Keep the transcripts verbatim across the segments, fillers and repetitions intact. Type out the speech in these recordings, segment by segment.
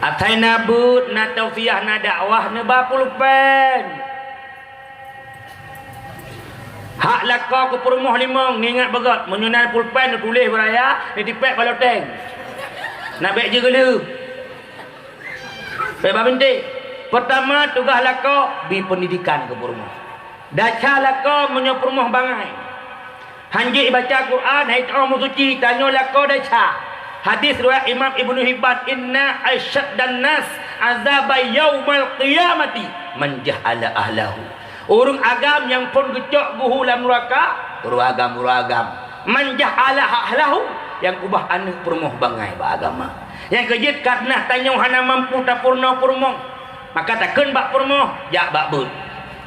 Asai na beuet, na tausiah, na dakwah, neuba pulpen. Hak lakoe keu peurumoh limong, neuingat beugöt, meunyoe na pulpen neutuléh beuraya, neutipék bak loteng. Nak bèk jeuet geuleuh. Bèk babinték. Peurtama, tugaih lakoe, bi peundidikan keu peurumoh. Desya lakoe meunyoe peurumoh bangai. Hanjeuet baca Quran, hai teu'oh meusuci, tanyoe lakoe desya. Hadis riwayat Imam Ibnu Hibban, "Inna asyaddan nas azaban yaumal qiyamati man jahala ahlahu." Ureuëng agam nyang phon geucok geuhu lam nuraka, ureuëng agam, ureuëng agam. Man jahala ahlahu, nyang keubah aneuëk peurumoh bangai bak agama. Nyang keujeuet, kareuna tanyoe hana mampu tapeurunoe peurumoh. Maka takheun bak peurumoh, jak bak beuet.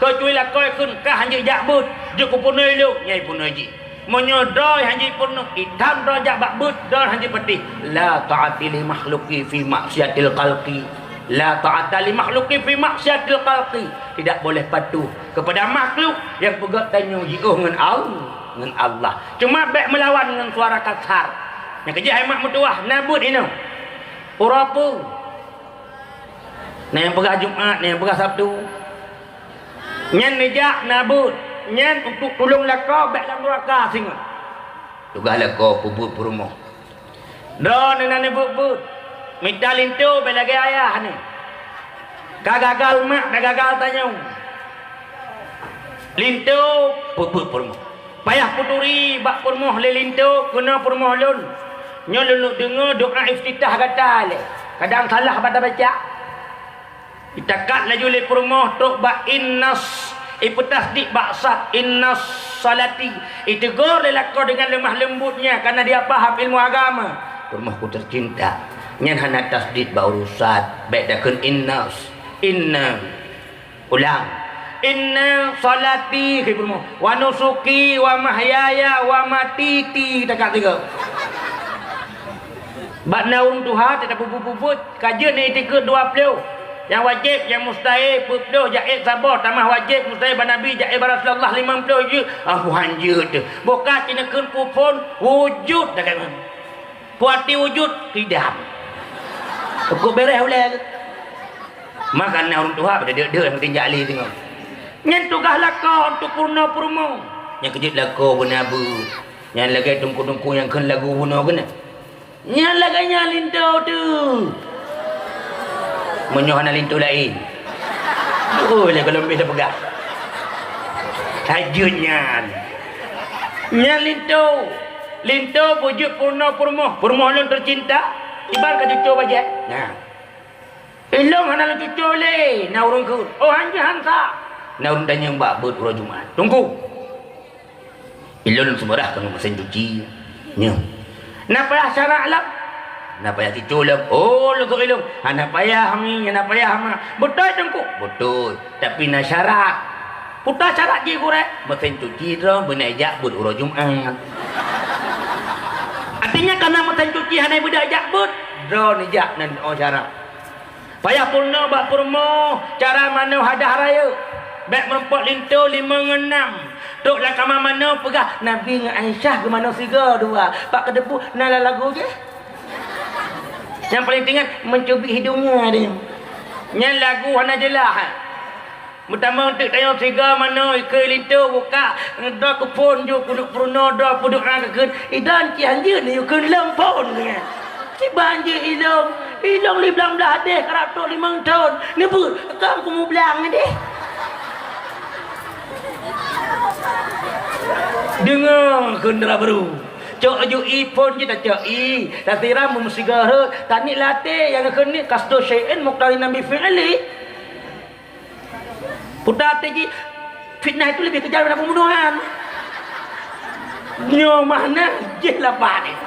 Keucuali lakoe kheun, "Kah hanjeuet jak beuet, jeuet kupeurunoe lôn," nyan ipeurunoe jih. Meunyoe droe hanjeuet peurunoe, itam droe jak bak beuet, droe hanjeuet patéh. La ta'ata li makhluqi fi maksiatil khalqi. La ta'ata li makhluqi fi maksiatil khalqi. Tidak boleh patuh kepada makhluk nyang peugöt tanyoe jiôh ngon Al-, ngon Allah. Cuma bèk meulawan ngon suara kasar. Nyang keujeuet hai mak meutuwah, na beuet inoe. Uroe peue? Na nyang peugah Jumat, na nyang peugah Sabtu. Nyan neujak na beuet. Nyan untuk tulông lakoe bèk lam nuraka singoh. Tugaih lakoe peubeuet peurumoh. Droeneuh na neubeuet-beuet. Mita linto bèk lagèe ayah nyoe. Ka gagal mak, ka gagal tanyoe. Linto peubeuet peurumoh. Payah peuturi bak peurumoh lé linto, keunoe peurumoh lôn. Nyoe lôn deungoe doa iftitah gata lé. Kadang salah bak tabaca. Itakat laju lé peurumoh trok bak innas, ipeutasdid bak sad, innas salati. Iteugor lé lakoe deungon leumah leumbut nyan, kareuna dia paham ilmu agama. Peurumohku teucinta, nyan hana tasdid bak huruf sad, bèk takheun innas, inna. Ulang. Inna salati, kheun peurumoh. Wa nusuki, wa mahyaya, wa matiti, takat tiga. Bak na ureuëng tuha, teutab peubuet-peubuet, ka jeuet ngon itikeuet dua ploh. Nyang wajéb, nyang mustahé, peuet ploh, jaiz saboh, tamah wajéb, mustahé bak Nabi, jaiz bak Rasulullah, limong ploh jeuet. Ah, buhan jeuet teuh. Boh ka ci neukheun peue phon, wujud, takat. Peue arti wujud? Qidam. Teukuk bèrèh ulèe. Maka na ureuëng tuha pada deuek-deuek nyang tinjak lé teungoh. Nyan tugaih lakoe untuk peurunoe peurumoh. Nyang keujeuet lakoe beuna beuet. Nyan lagèe teungku-teungku nyang kheun lagu bunoe keunan. Nyan lagèe nyan linto teuh. Meunyoe hana linto laén. Oh, lé gohlom beh tapeugah. Tajeuet nyan. Nyan linto. Linto beujeuet peurunoe peurumoh. Peurumoh lôn teucinta. Iban ka cucoe bajèe. Nah. Ilôn hana lôn cucoe lé, na ureuëng kheun, "Oh, han jeuet han sa." Na ureuëng tanyong bak beuet uroe Jumat, "Teungku, ilôn seumeurah keu meusén cuci nyoe. Na payah syarat lom?" "Na payah cucoe lom." "Oh, lôn kheun ilôn, hana payah mi, hana payah ma." "Beutôi, Teungku?" "Beutôi, tapi na syarat." "Peue syarat jih, gurèe?" "Meusén cuci droe beuna jak beuet uroe Jumat." Artinya, kareuna meusén cuci hana beudôh jak beuet, droe neujak nan, oh, syarat. Payah peurunoe bak peurumoh, cara manoe hadah rayeuk. Bèk meurumpok linto limong ngon nam. Trok lam kama manoe peugah, "Nabi ngon Aisyah geumanoe sigoe dua." Bak keudebu na lam lagu jih. Nyang paleng teuingat, "Mencubit hidungnya" deh. Nyan lagu hana jeulaih. Meutamong teuk tanyoe sigoe manoe ikeue linto bukak, droe keu phon ju keuneuk peurunoe droe peudoa keu kheun, "Idon ci hanjeuet neuyue kheun lom phon." Kiban jih ilong, ilong lhèe blang blaih deh karab trok limong thon. Neubeuet, kong kumublang deh. Deungoe kheun dara bru. Cok ju ié phon jih tacok ié, tasiram meumeusigoe rhot, taniet lam até nyang kheun nyoe qasdu syai'in muqtarinan bi fi'li. Peue até jih, fitnah itu leubeh keujam daripada pembunuhan. Nyoe makna jih lapan nyoe.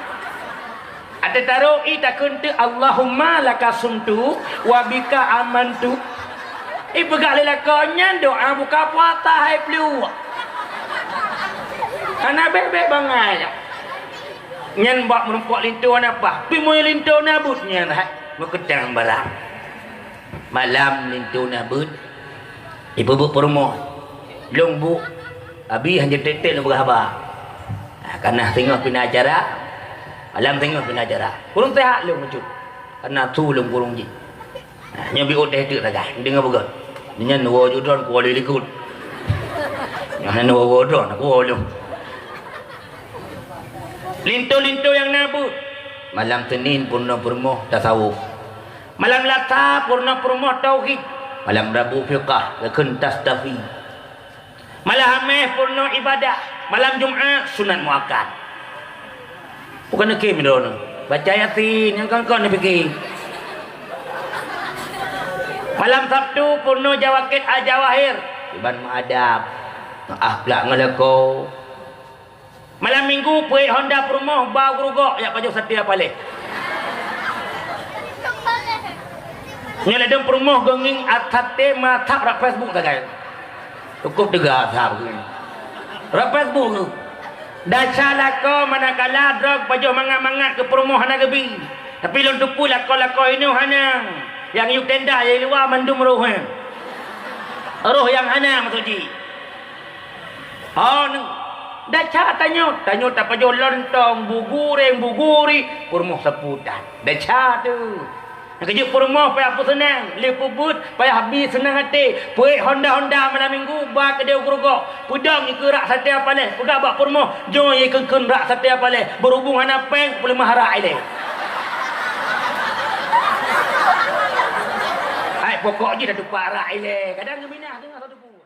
Até taroe ié takheun teuk, "Allahumma laka sumtu wa bika amantu." Ipeugah lé lakoe nyan doa buka puasa hai pluek. Hana bèk-bèk bangai. Nyan bak meurumpok linto hana paih. Pi meunyoe linto na beuet nyan hai meukeudang barang. Malam linto na beuet, ipeubuet peurumoh. Lôn buet, abi hanjeuet trép-trép lôn peugah haba. Ha, kana singoh pih na acara, malam singoh pih na acara. Kureueng seuhat lôn bacut, kana su lôn kureueng jih. Nyoe bi udeh teuk sagai, deungoe beugöt. Nyan woe ju droen kuwoe lé likot. Nyan woe-woe droen kuwoe lom. Linto-linto nyang na beuet. Malam Senin peurunoe peurumoh tasawuf. Malam Lasa peurunoe peurumoh tauhid. Malam Rabu fiqah, geukheun tastafi. Malam Hameh peurunoe ibadah, malam Jumat sunat muakkad. Bukan neukheun droeneuh. Baca Yasin nyang kon-kon neupike. Malam Sabtu peurunoe jawakét al-jawahir, iban meuadab, akhlak ngon lakoe. Malam Minggu peuék honda peurumoh ba gurugok jak pajoh saté paléh. Nyoe ladôm peurumoh geungieng saté meuasap rab Facebook sagai. Cukôp teuga asap geuh. Rab Facebook geuh. Desya lakoe manakala droe geupajoh mangat-mangat keu peurumoh hana geubi. Tapi lôn teupeue lakoe-lakoe inoe hana. Nyang yue tenda nyang luwa mandum roh, eh. Roh nyang hana maksud jih. Ho neu. Desya tanyoe, tanyoe tapajoh lontong, bu guréng, bu guri, peurumoh sapeue tan. Desya teuh. Nyang keujeuet peurumoh payah peuseunang, lé peubuet payah bi seunang até, peuék honda-honda malam Minggu ba keudè gurugok, peudong ikeue rak saté paléh, peugah bak peurumoh, "Jom ikheun-kheun rak saté paléh, beurubông hana péng, peuleumah rak ilée." Hai pokok jih tatupat rak ilée, kadang geuminah teungoh satu pun.